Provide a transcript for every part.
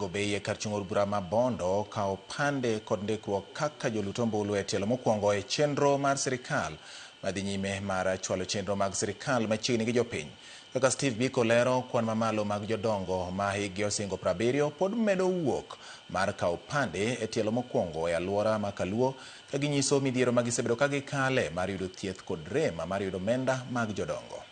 Gobei e kar chung' od bura ma Bondo kawo opande kod ndikruok kaka jolut ombulu e tielo mokwongo e chenro mar sirikal madhi nyime mar chwalo chenro mag sirikal machiegni gi jopiny. Kaka Steve Biko lero, kwan mamalo mag jodongo ma hikgi osingo 70 pod medo wuok mar kawo opande e tielo mokwongo e alwora ma Kaluo ka ginyiso midhiero ma gisebedo ka gikale mar yudo thieth kod rem mar yudo omenda mag jodongo.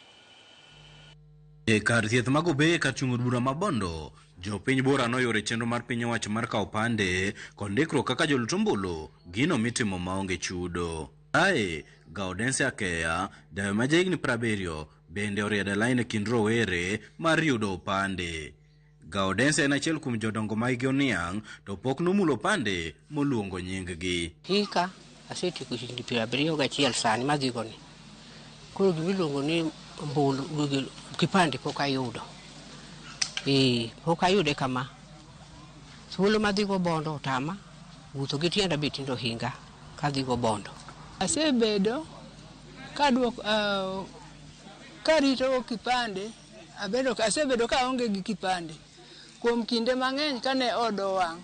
E kar thieth ma Gobeye kar chung' od bura ma Bondo, jopiny buora noyuoro chenro mar piny owacho mar kawo opande kod ndikruok kaka jolut ombulu, gino mitimo maonge chudo. Ae, Gaudensia Akeya, dayo ma jahigni 70, bende oriedo e lain e kind rowere mar yudo opande. Gaudensia en achiel kuom jodongo ma higi oniang' to pok nomulo opande moluongo nying-gi. Hika asetieko higni 71 sani madhigoni. Koro gimiluongo ni ombulu, kipande pok ayudo. Ee, pok ayude kama. Thuolo madhigo Bondo otama, wuotho gi tienda be tinde ohinga kadhigo Bondo. Asebedo kaduok, karito kipande, abedo, asebedo ka aonge gi kipande. Kuom kinde mang'eny kane od owang'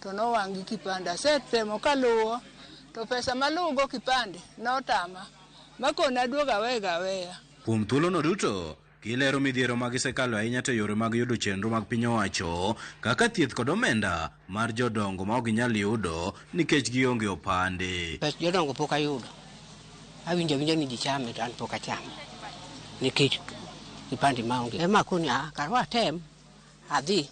to nowang' gi kipande. Asetemo kaluwo to pesa maluwo go kipande notama. Makone aduogo awega aweya. Kuom thuolono duto, gilero midhiero ma gisekalo ahinya to yore mag yudo chenro mag piny owacho kaka thieth kod omenda mar jodongo ma ok ginyal yudo nikech gionge opande. Pes jodongo pok ayudo. Awinjo awinja ni ji chame to an pok achamo. Nikech kipande maonge. Ema akoni ah, kar watem adhi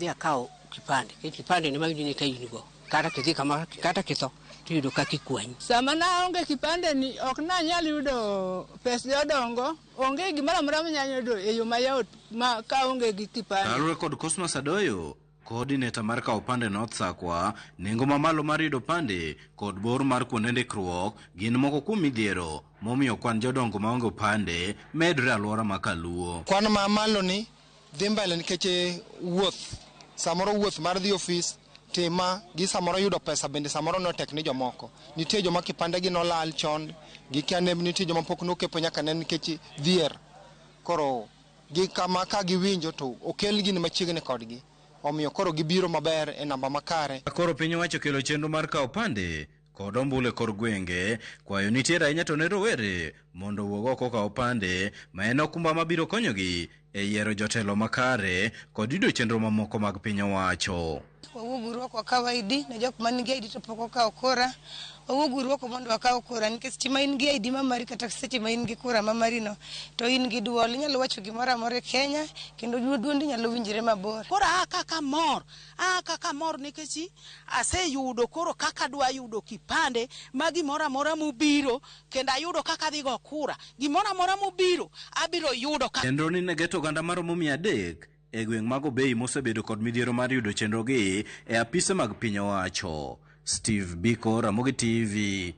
akaw kipande. Nikech kipande ni mawinjo ni ka in go. Kata kidhi kamoro, kata kitho, tiyudo kaka ikwanyi. Sama naonge kipande ni ok nanyal yudo pes jodongo, onge gimoro amora manyalo yudo e yo mayot ma kaonge gi kipande. Kaluwore kod Cosmas Adoyo, coordinator mar kawo opande North Sakwa, nengo mamalo mar yudo opande kod bor mar kuonde ndikruok gin moko kuom midhiero momiyo kwan jodongo maonge opande medore e alwora ma Kaluo. Kwan mamalo ni dhi mbele nikech wuoth, samoro wuoth mar dhi ofis tima gi samoro yudo pesa bende samoro no tek ni jomoko. Nitie joma kipande gi nolal chon, gikia nembni, nitie joma pok nokepo nyaka ne nikech dhier. Koro gi kama ka giwinjo to okel gini machiegni kodgi. Omiyo koro gibiro maber e namba makare. Koro piny owacho kelo chenro mar kawo opande kod ombulu e kor gwenge, kwayo nitiere ahinya to ne rowere mondo owuog oko okaw opande ma en okumba mabiro konyogi e yiero jotelo makare kod yudo chenro mamoko mag piny owacho. Wawuog uru oko wakaw ID ne jok man gi ID to pok okawo kura. Wawuog uru oko mondo wakaw kura nikech seche ma in gi ID ma mari kata seche ma in gi kura ma mari no to in gi duol inyalo wacho gimoro amora e Kenya kendo duondi nyalo winjre mabor. Koro aa kaka mor, aa kaka mor nikech aseyudo koro kaka adwa yudo kipande ma gimoro amora mobiro kendo ayudo kaka adhi go kura. Gimoro amora mobiro abiro yudo kaka. Chenro ni ne geto oganda maromo 300 e gweng' mag Obei mosebedo kod midhiero mar yudo chenrogi e apise mag piny owacho. Steve Biko, Ramogi TV.